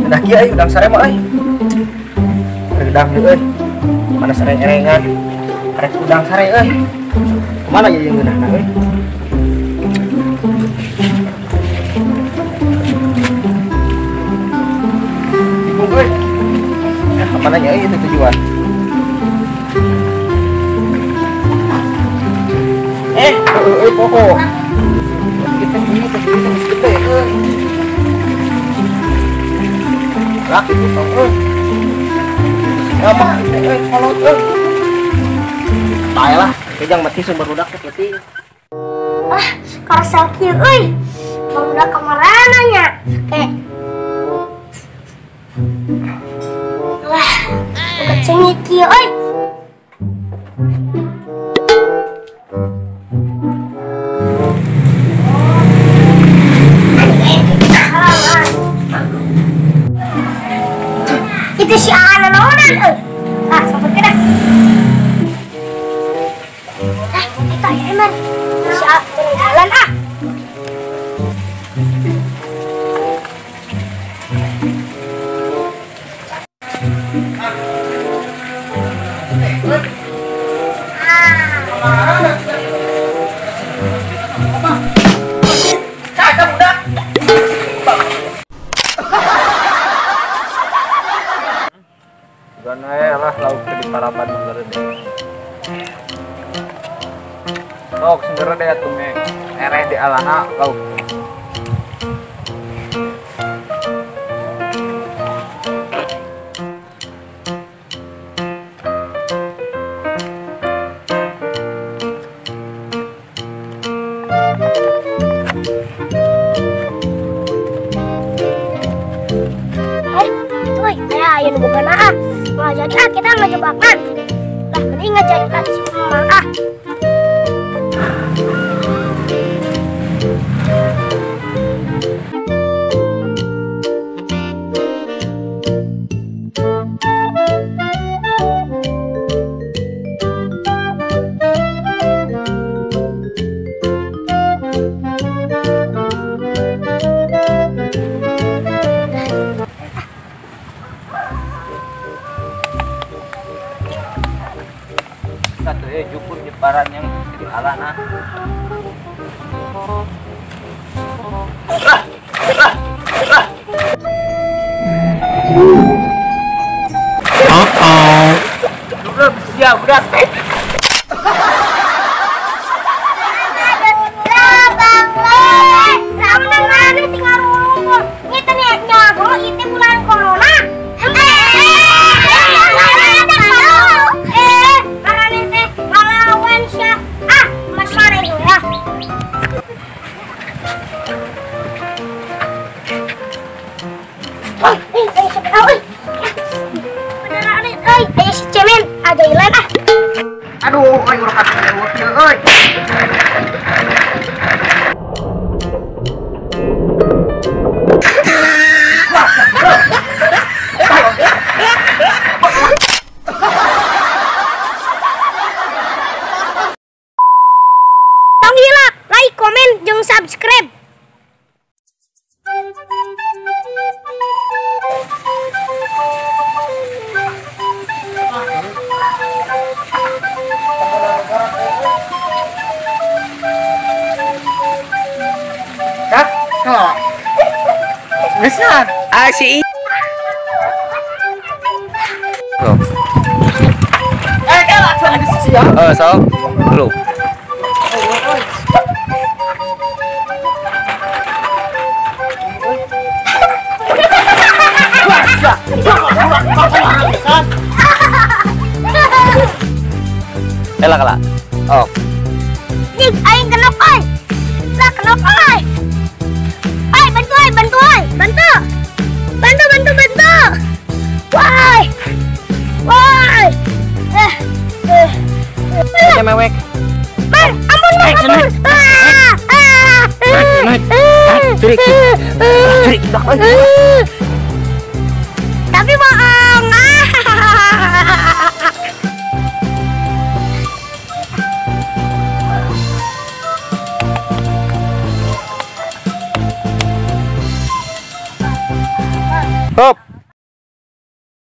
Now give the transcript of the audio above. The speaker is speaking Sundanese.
Nah kieu euy udang sare mah euy. Udang euy. Mana sareng-erengan. Arek udang sare euy. Kumaha ieu ngeunahna euy. Bingung euy. Ya mana nya euy itu tujuan. Euy poho. Kita ini kita euy. Laki tong euy. Apa euy kolot euy. Bae lah, kejang mati sumber budak teh penting. Ah, karasa kieu euy. Barudak kamarana nya? Kayak wah, buka cengit kieu euy. Itu si Ana naonan euy. Ah, sampai kena. Ah, itu aya Eman. Si A jalan ah. Lah lauk di parapan deh. Sok seger deh atuh me. Ereh di alana lauk. Itu euy, aya nu boga ah. Nggak jadi ah, kita ngejebakan. Lah, mending ngejadi lagi si Mang ah. Satu ya jupur jebaran yang di alana. Lah, lah, lah. Uh-oh. Belum siap, udah. Aduh, euy urukan kieu euy. Tong hilap, like, komen, jeung subscribe. Besar. Ah si. Eh, kalau ada si ya. Eh, sok. Lu. Elah kalah. Oh. Nih, aing kenapa, oi? Lah kenapa, oi? Oi, bantu, oi, bantu, oi, bantu. Bantu, bantu, bantu. Woi. Woi. Ya mewek. Mar, ampun, Mar, ampun. Ah, ah. Naik, naik. Curi. Curi, Tapi bohong. Ah. Hop.